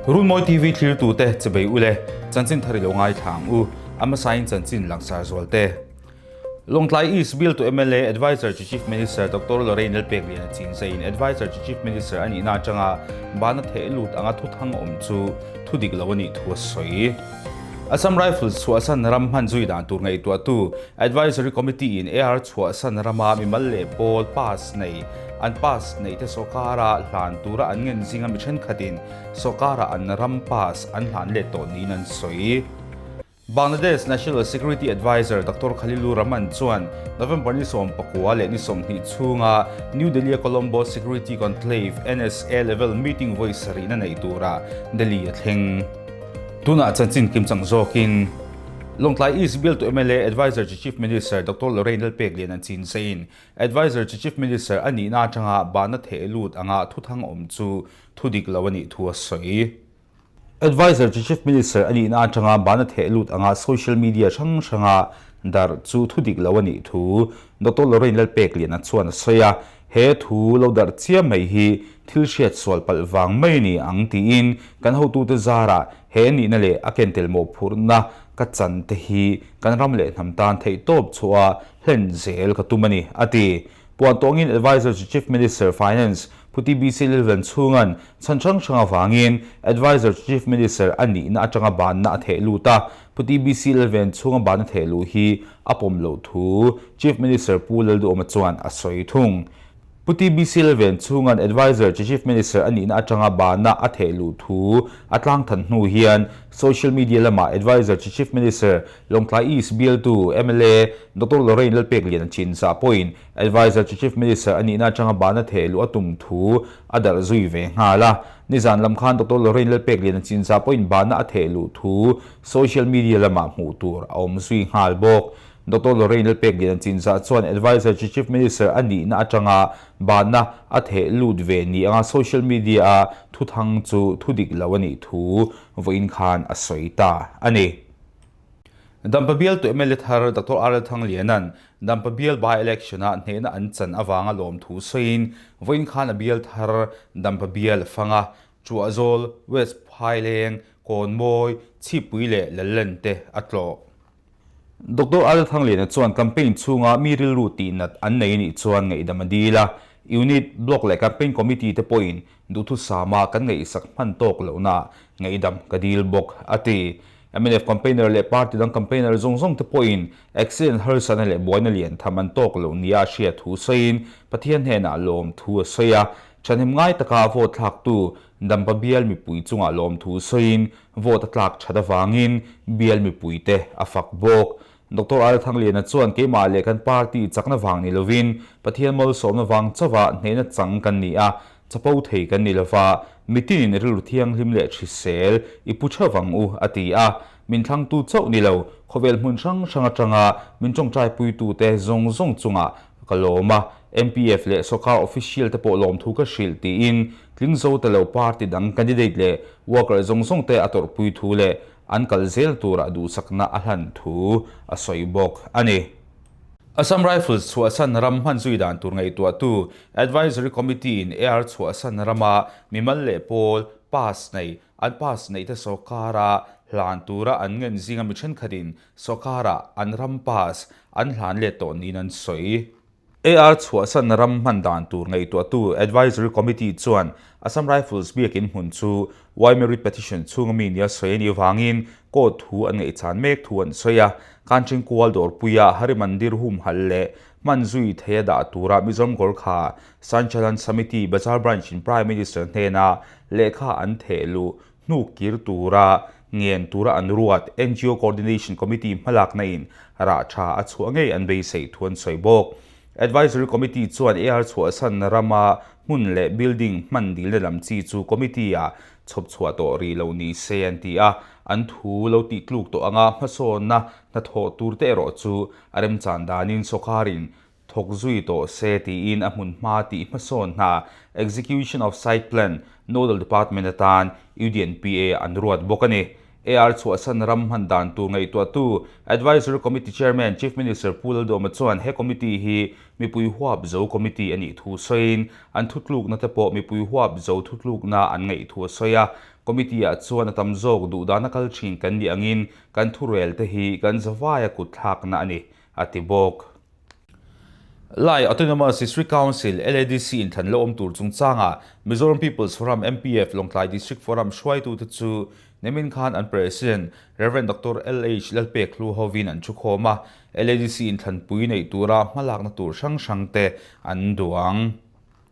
Runmawi TV thlirtute chibei ule, chanchin thar i lo ngaithla ang u, a hmasain chanchin langsar zualte. Lawngtlai East bialtu mla Adviser to Chief Minister Doctor Lorraine Lalpekliana Chinzeiin Adviser to Chief Minister a nihna atanga bana theh lut anga thuthang awm chu thu dik lo a nih thu a sawi. Assam Rifles chhuahsan ram hman zui dan tur ngaihtuahtu Advisory Committee in AR chhuahsan rama mimal leh pawl pass nei an pass neihte sawrkara hlan tura an ngen zinga mi thenkhatin sawrkara an ram pass an hlan let tawh niin an sawi. Bangladesh National Security Adviser Doctor Khalilur Rahman chuan November ni 19 leh ni 20 chhunga New Delhi-a Colombo Security Conclave NSA level meeting vawi sarihna neih turah Delhi a thleng. Tunah chanchin kimchang zawkin Lawngtlai East bialtu mla Adviser to Chief Minister Doctor Lorraine Lalpeklian an chinzeiin Adviser to Chief Minister a nihna atanga bahna theh lut anga thuthang awm chu thudik lo a nih thu a sawi. Adviser chu Chief Minister a nihna atanga bana theh lut anga social media hrang hranga darh chu thu dik lo a nih thu Doctor Lorraine Lalpekliana chuan a sawi a, he thu lo darh chiam mai hi thil hriat sual palh vang mai a ni ang tiin kan hotute zarah he nihna leh a kentel mawhphurhna ka chan te hi kan ram leh hnam tan theihtawp chhuah hlen zel ka tum a ni, a ti. Puan tawngin Adviser chu Chief Minister, Finance, Pu TBC Lilven chhunga'n chhan hrang hrang avangin Adviser chu Chief Minister a nihna atanga banna a theh lut a, Pu TBC Lilven chhunga banna theh luh hi a pawm loh thu Chief Minister Pu Lalduhawma chuan a sawi thung. Pu TBC Lilven chhunga'n Adviser chu Chief Minister a nihna atanga banna a theh luh thu a tlangthan hnu hian social media lamah Adviser chu Chief Minister Lawngtlai East bialtu mla Doctor Lorraine Lalpekliana Chinzah pawhin Adviser chu Chief Minister a nihna atanga bana theh luh a tum thu a darh zui ve nghal a. Nizan lam khan Doctor Lorraine Lalpekliana Chinzah pawhin bana a theh luh thu social media lamah hmuh tur a awm zui nghal bawk. Doctor Lorraine Lalpekliana Chinzah chuan Adviser chu Chief Minister a nihna atanga bana a theh lut ve ni anga social media a thuthang chu thudik lo a nih thu vawiin khan a sawi ta a ni. Dampa bialtu mla thar Doctor RL Thangliana'n Dampa bial by-election-ah hnehna an chan avanga lawmthu sawiin vawiin khan a bial thar Dampa bial a fang a, Chuahzawl, West Phaileng, Kawnmawi, Chhipui leh Lallen te a tlawh. Doctor RL Thangliana chuan campaign chhunga mi rilru tihnat an nei anih chuan ngaihdam a dil a, Unit, Block leh Campaign Committee te pawhin duhthusama kan ngaihsak hman tawk lohna ngaihdam ka dil bawk, a ti. Mnf campaigner leh party dang campaigner zawng zawng te pawhin accident harsatna leh buaina lian tham an tawk loh nia a hriat thu sawiin Pathian hnenah lawm thu a sawi a. Thahnem ngai taka vote thlaktu Dampa bial mipui chungah lawm thu sawiin vote a tlak that avangin bial mipuite a fak bawk. Doctor Al Thangliana chuan keimah leh kan party chakna vang ni lovin Pathian malsawmna vang chauha hnehna chang kan ni a, chapo thei kan ni lova, mitinin rilru thianghlim leh hrisel i pu theuh vang u, a ti a. Min thlangtu chauh ni lo, khawvel hmun hrang hrang atanga min tawngtaipuitute zawng zawng chungah ka lawm a, MPF leh sawrkar official te pawh lawmthu ka hrilh tiin Tlingzo te lo party dang candidate leh worker zawng zawng te a tawrhpui thu leh An kal zel turah duhsakna a hlan thu a sawi bawk a ni. Assam Rifles chhuahsan ram hman zui dan tur ngaihtuahtu Advisory Committee-in AR chhuahsan rama mimal leh pawl pass nei an pass neihte sawrkara hlan tura an ngen zinga mi thenkhatin sawrkara an ram pass an hlan let tawh niin an sawi. AR chhuahsan ram hman dan tur ngaihtuahtu Advisory Committee chuan Assam Rifles biakin hmun chu Y Merit Petition chhunga mi nia sawi a nih avangin court thu an ngaihchan mek thu an sawi a. Kanching kual dawrpuia Hari Mandir humhalh leh hman zui theia dah tura Mizoram Gorkha Sanchalan Samiti Bazar Branch-in Prime Minister hnena lehkha an theh luh hnuk kir tura ngen tura an ruat ngo Coordination Committee hmalakna in rah tha a chhuah ngei an beisei thu an sawi bawk. Advisory Committee chuan AR chhuahsan rama hmun leh building hman dilna lam chi chu committee ah chhawp chhuah tawh rih lo ni se an ti a, an thu lo tih tluk tawh anga hmasawnna hnathawh tur te erawh chu a remchan danin sawrkarin Thawk zui tawh se tiin a hmun hma tih hmasawn hna Execution of Site Plan Nodal Department atan UDNPA an ruat bawk a ni. AR chhuahsan ram hman dan tur ngaihtuahtu Advisory Committee Chairman Chief Minister Pu Lalduhoma chuan he committee hi mipui huap zo committee a nih thu sawiin an thutlukna te pawh mipui huap zo thutlukna an ngaih thu a sawi a. Committee ah chuan a tam zawk duhdana kal thin kan nih angin kan thurel te hi kan zavaia kutthlakna a ni, a ti bawk. Lai Autonomous District Council, LADC, inthlan lo awm tur chungchangah Mizoram People's Forum, MPF, Lawngtlai District Forum hruaitute chu nimin khan an President Rev. Doctor LH Lalpek Hlu hovin an thukhawm a, LADC inthlanpui neih tura hmalakna tur hrang hrangte an duang.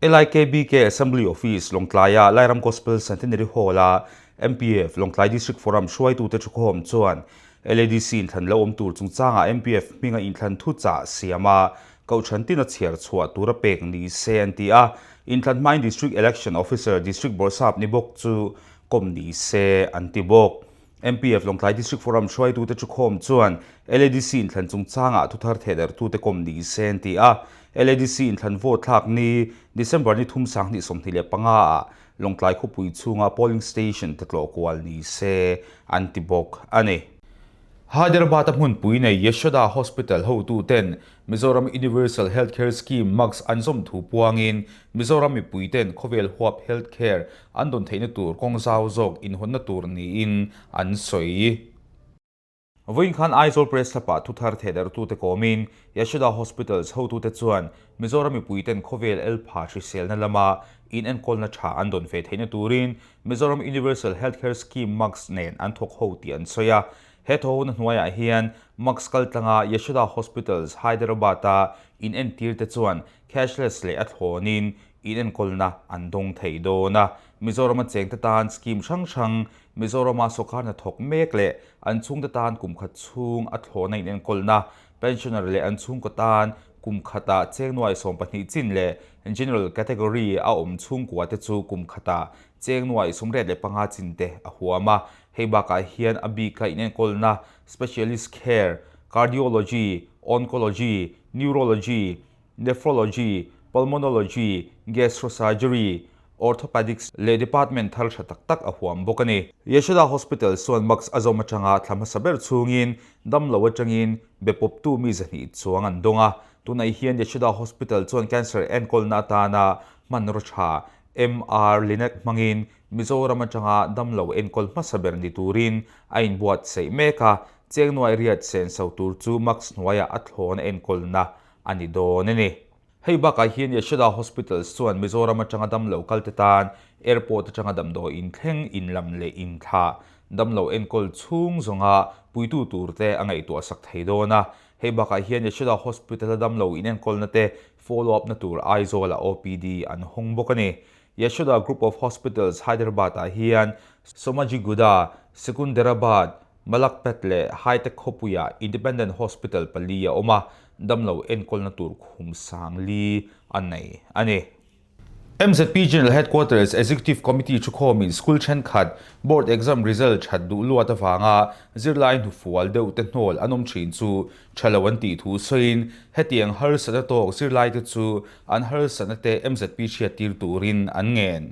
LIKBK Assembly Office, Lawngtlaia Lairam Gospel Centenary Hall-a MPF Lawngtlai District Forum hruaitute thukhawm chuan LADC inthlan lo awm tur chungchangah MPF hminga inthlan thuchah siam a, Kohhran tina chhiar chhuah tura pek ni se an ti a, inthlan hmain District Election Officer District Bawrhsap ni bawk chu kawm ni se an ti bawk. MPF Lawngtlai District Forum hruaitute thukhawm chuan LADC inthlan chungchangah thuthar thehdertute kawm ni se an ti a. LADC inthlan vote thlak ni December ni thum 2025 ah Lawngtlai khawpui chhunga polling station te tlawh kual ni se an ti bawk a ni. Hyderabad-a hmunpui nei Yashoda Hospital hotuten Mizoram Universal Health Care Scheme, MUCS, an zawm thu puangin Mizoram mipuiten khawvel huap health care an dawn theihna tur kawng zau zawk inhawnna tur niin an sawi. Vawiin khan Aizawl Press Club-ah thuthar thehdarhtute kawmin Yashoda Hospitals hotute chuan Mizoram mipuiten khawvel elpha hriselna lama inenkawlna tha an dawn ve theihna turin Mizoram Universal Health Care Scheme, MUCS, nen an thawk ho tih an sawi a. He thawhona hnuaiah hian MUCS kaltlanga Yashoda Hospitals, Hyderabad-a inentirte chuan cashless leh a thlawnin inenkawlna an dawng thei dawn a. Mizorama chengte tan scheme hrang hrang, Mizorama sawrkarna thawk mek leh an chhungte tan kum khat chhung a thlawna inenkawlna, pensioner leh an chhungkaw tan kum khatah cheng nuai 12 chin leh general category a awm chhungkuate chu kum khatah cheng nuai 35 chin te a huam a. Hei bakah hian a bika inenkawlna specialist care, cardiology, oncology, neurology, nephrology, pulmonology, gastrosurgery, orthopedics leh department thar tha tak tak a huam bawk a ni. Yashoda Hospital chuan mask a zawm atanga thla hmasa ber chhungin damlo atangin be pawptu mi 200 chuang an dawng a. Tunah hian Yashoda Hospital chuan cancer enkawlna atana hmanraw tha MR Linac hmangin Mizoram atanga damlo enkawl hmasa ber ni turin a inbuatsaih mek a, cheng nuai riat senso tur chu mask hnuaiah a thlawn enkawlna a ni dawn a ni. Hei bakah hian Yashoda Hospitals chuan Mizoram atanga damlo kalte tan airport atanga damdawi inthleng inlam leh inthlah damlo enkawl chhung zawnga puitu turte a ngaihtuahsak thei dawn a. Hei bakah hian Yashoda Hospital-a damlo inenkawlna te follow up na tur Aizawl-ah OPD an hawng bawk a ni. Yashoda Group of Hospitals Hyderabad-ah hian Somajiguda, Secunderabad, Malakpet leh Hitech khawpuiah Independent Hospital pali a awm a, damlo enkawlna tur khum sang li a nei a ni. MZP General Headquarters Executive Committee thukhawmin school thenkhat board exam result that duh luat avanga zirlai hnufual deuh te hnawl an awm thin chu tha lo an tih thu sawiin hetiang harsatna tawk zirlaite chu an harsatna te MZP hriattir turin an ngen.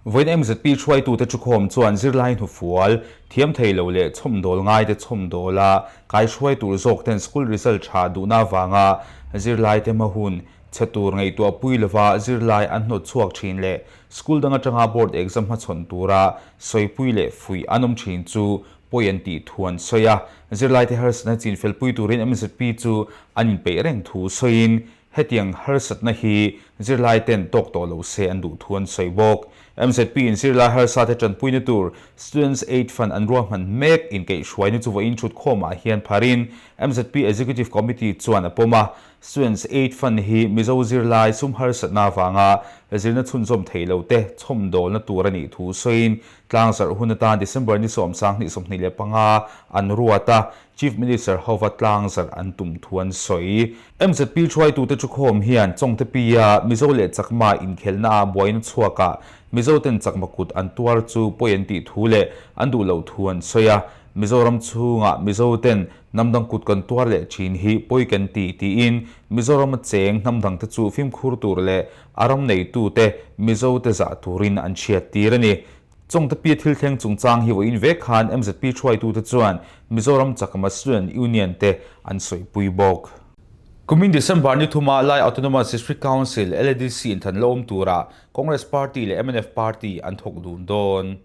Vawiin MZP hruaitute thukhawm chuan zirlai hnufual, thiam thei lo leh chhawmdawl ngaite chhawmdawla kaihruai tur zawk ten school result tha duhna avanga zirlaite hma hun chhe tur ngaihtuahpui lova zirlai an hnawt chhuak thin leh school dang atanga board exam hmachhawn tura sawipui leh fuih an awm thin chu pawi an tih thu an sawi a. Zirlaite harsatna chinfelpui turin MZP chu an inpeih reng thu sawiin Hetiang harsatna hi zirlai ten tawk tawh lo se an duh thu an sawi bawk. MZP in zirlai harsate tanpuina tur Students Aid Fund an ruahman mek inkaihhruaina chu vawiin thutkhawmah hian pharin MZP Executive Committee chuan a pawm a. Students Aid Fund hi Mizo zirlai sum harsatna avanga zirna chhunzawm thei lo te chhawmdawlna tur a nih thu sawiin tlangzarh hun atan December ni 10 2025 an ruat a. Chief Minister hova tlangzarh an tum thu an sawi. MZP hruaitute thukhawm hian Chawngte Pia, Mizo leh Chakma inkhelhnaah buaina chhuakah Mizoten Chakma kut an tuar chu pawi an tih thu leh an duh loh thu an sawi a. Mizoram chhungah Mizoten hnamdang kut kan tuar leh thin hi pawi kan ti tiin Mizorama cheng hnamdangte chu fimkhur tur leh a ram neitute Mizote zah turin an chhiattir a ni. Chawngtepia thil thleng chungchang hi vawiin vek khan MZP hruaitute chuan Mizoram Chakma Student Union te an sawipui bawk. Kumin December ni thuma Lai Autonomous District Council, LADC, inthan la awm tura Congress Party leh mnf Party an thawk dun dawn.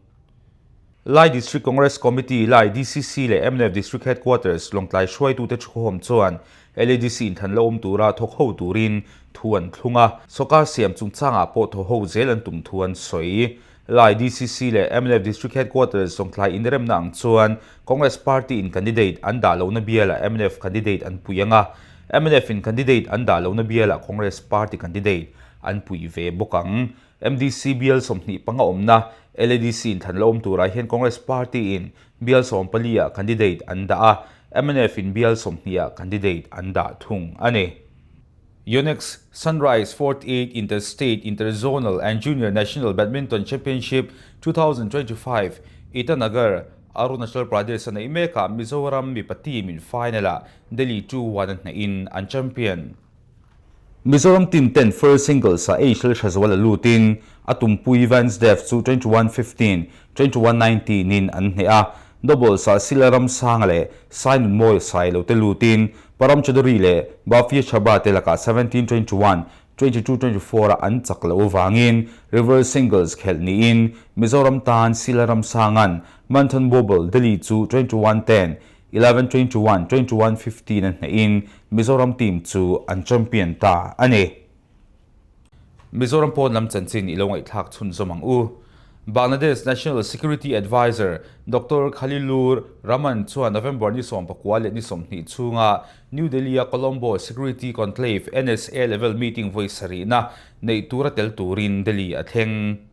Lai District Congress Committee, Lai DCC, leh mnf District Headquarters, Lawngtlai hruaitute thukhawm chuan LADC inthan la awm tura thawk ho turin thu an thlung a, sawrkar siam chungchangah pawh thaw ho zel an tum thu an sawi. Lai DCC leh mnf District Headquarters Lawngtlai inremna ang chuan Congress Party in candidate an dah lohna bialah mnf candidate an pui ang a, mnf in candidate an dah lohna bialah Congress Party candidate an pui ve bawk ang. MDC bial 25 awmna LADC inthlan la awm turah hian Congress Party in bial 14 ah candidate an dah a, mnf in bial 20 ah candidate an dah thung a ni. Yonex Sunrise 48 Inter-State, Inter-Zonal and Junior National Badminton Championship 2025 Itanagar, Arunachal Pradesh a neih mekah Mizoram mipa team in final ah Delhi 2-1 a hnehin an champion. Mizoram team ten first singles ah Eichel Hrazual a lutin a tumpui Vance Dev chu 21-15, 21-19 in an hneh a, doubles ah Sila Ramsanga leh Sainunmawia Sailo te lutin Param Chaudhary leh Bhavya Chhabra te lakah 17-21, 22-24 ah an chak loh avangin reverse singles khelh niin Mizoram tan Sila Ramsanga'n Manthan Bobal Delhi chu 21-10, 11-21, 21-15 a hnehin Mizoram team chu an champion ta a ni. Mizoram pawn lam chanchin i lo ngaihthlak chhunzawm ang u. Bangladesh National Security Adviser Doctor Khalilur Rahman chuan November ni 19 leh ni 20 chhunga New Delhi-a Colombo Security Conclave NSA level meeting vawi sarihna neih tura tel turin Delhi a thleng.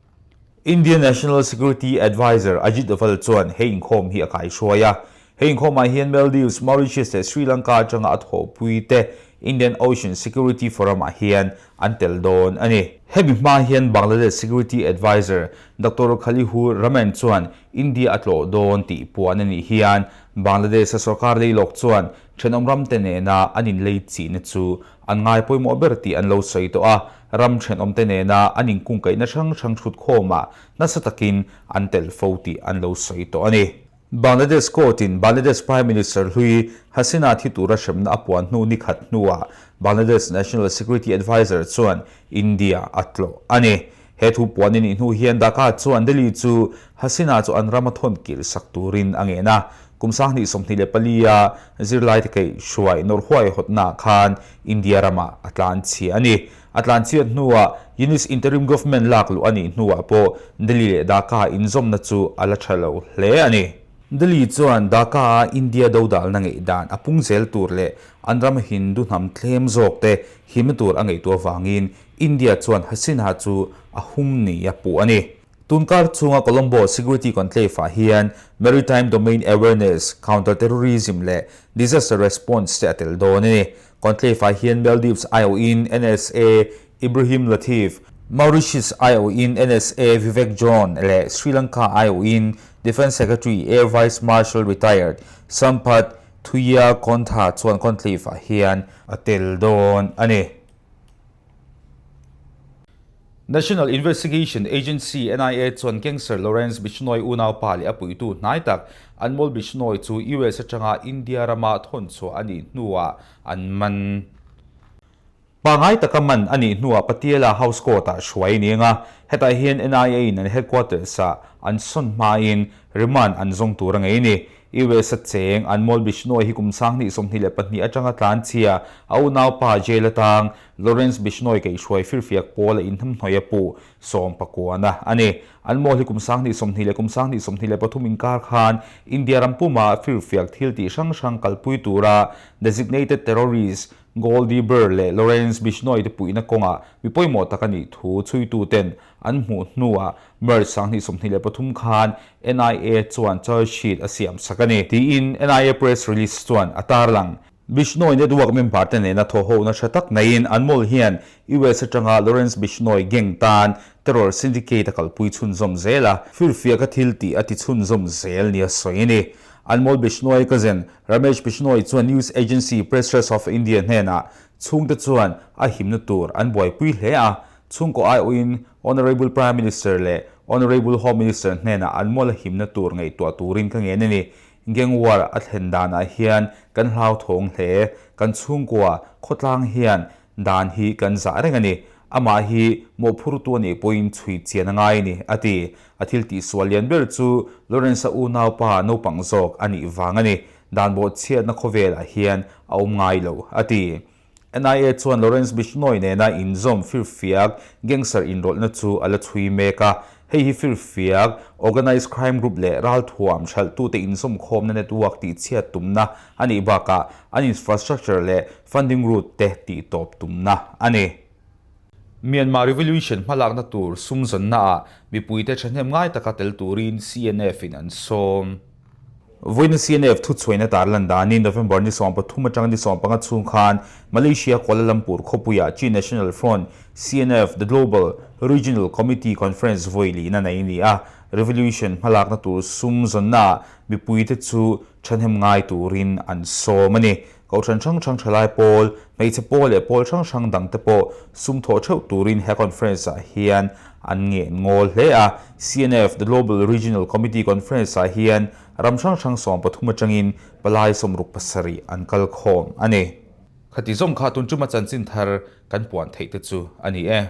Indian National Security Adviser Ajit Doval chuan he inkhawm hi a kaihruai a. He inkhawmah hian Maldives, Mauritius leh Sri Lanka atanga a thawhpui te Indian Ocean Security Forum-ah hian an tel dawn a ni. Hemi hma hian Bangladesh Security Adviser Doctor Khalilur Rahman chuan India a tlawh dawn tih puan a nih hian Bangladesh-a sorkar leilawk chuan thenawm ramte nena an inlei chihna chu an ngai pawimawh ber tih an lo sawi tawh a, ram thenawmte nena an inkungkaihna hrang hrang thutkhawmah nasa takin an tel fo tih an lo sawi tawh a ni. Bangladesh court-in Bangladesh Prime Minister hlui Hasina thi tura hremna a puan hnu ni khat hnuah Bangladesh National Security Adviser chuan India a tlawh a ni. He thu puan a nih hnu hian Dhaka chuan Delhi chu Hasina chu an rama thawn kir sak turin a ngen a. Kum 2024 a zirlaite keih hruai nawr huaihawtnaah khan India ramah a tlanchhia a ni. A tlanchhiat hnuah Yunus interim government lak luh a nih hnuah pawh Delhi leh Dhaka inzawmna chu a la tha lo hle a ni. Delhi chuan Dhaka-a India dodalna ngeih dan a pung zel tur leh an ram Hindu hnam tlem zawk te himna tur a ngaihtuah vangin India chuan Hasina chu a hum ni a puh a ni. Tunkar chhunga Colombo Security Conclave-ah hian Maritime Domain Awareness, Counter-Terrorism leh Disaster Response te a tel dawn a ni. Conclave-ah hian Maldives aiawhin NSA Ibrahim Latheef, Mauritius aiawhin NSA Vivek John leh Sri Lanka aiawhin Defence Secretary Air Vice Marshal Retired Sampath Thuyakontha chuan Conclave-ah hian a tel dawn a ni. National Investigation Agency, NIA, chuan gangster Lawrence Bishnoi unaupa leh a puitu hnai tak Anmol Bishnoi chu US atanga India rama thawn chhuah a nih hnuah an man. Pangai taka man a nih hnuah Patiala House Court-ah hruai a ni ang a, hetah hian NIA-in an headquarters-ah an sawn hmain remand an zawng tur a ngei a ni. US a cheng Anmol Bishnoi hi kum 2022 atanga tlanchhia a unaupa jail atang Lawrence Bishnoi kaihhruai firfiak pawl a inhnamhnawih a puh sawmpakuana a ni. Anmol hi kum 2020 leh kum 2023 inkar khan India ram puma firfiak thil tih hrang hrang kalpui tura designated terrorist Goldie Brar leh Lawrence Bishnoi te puihna kawngah mi pawimawh tak a nih thu chhuituten an hmuh hnuah March 2023 khan NIA chuan charge sheet a siam sak a ni, tiin NIA press release chuan a tarlang. Bishnoi network member te nena thawhhohna tha tak neiin Anmol hian US atanga Lawrence Bishnoi gang tan terror syndicate a kalpui chhunzawm zel a, firfiaka thil tih a ti chhunzawm zel nia sawi a ni. Anmol Bishnoi cousin Ramesh Bishnoi chuan news agency Press Trust of India hnenah chhungte chuan a himna tur an buaipui hle a. Chhungkaw aiawhin Honourable Prime Minister leh Honourable Home Minister hnenah an mual a himna tur ngaihtuah turin ka ngen a ni. Gang war a thlen danah hian kan hlauthawng hle. Kan chhungkua khawtlang hian dan hi kan zah reng a ni. Amah hi mawhphurtu a nih pawhin chhui chian a ngai a ni, a ti. A thil tihsual lian ber chu Lawrence-a unaupa naupang zawk a nih vang a ni. Dan bawhchhiatna khawvelah hian a awm ngai lo, a ti. NIA chuan Lawrence Bishnoi nena inzawm firfiak gangster inrawlhna chu a la chhui mek a. Hei hi firfiak, organised crime group leh ralthuam hralhtute inzawmkhawmna network tihchhiat tumna a nih bakah an infrastructure leh funding route te tihtawp tumna a ni. Myanmar Revolution hmalakna tur sum zawnnaah mipuite thahnem ngai taka tel turin CNF in an sawm. Vawiin CNF thuchhuaina tarlan danin November ni 13 atanga ni 15 chhung khan Malaysia Kuala Lumpur khawpuiah Chin National Front, CNF, The Global Regional Committee Conference vawi lihna nei a ni a. Revolution hmalakna tur sum zawnnaah mipuite chu thahnem ngai turin an sawm a ni. Kohhran hrang hrang thalai pawl, hmeichhe pawl leh pawl hrang hrang dangte pawh sum thawh theuh turin he conference ah hian an ngen ngawl hle a. CNF, The Global Regional Committee Conference ah hian ram hrang hrang 13 atangin palai 67 an kal khawm a ni. Khati zawng kha tun tuma chanchin thar kan puan theih te chu a ni e.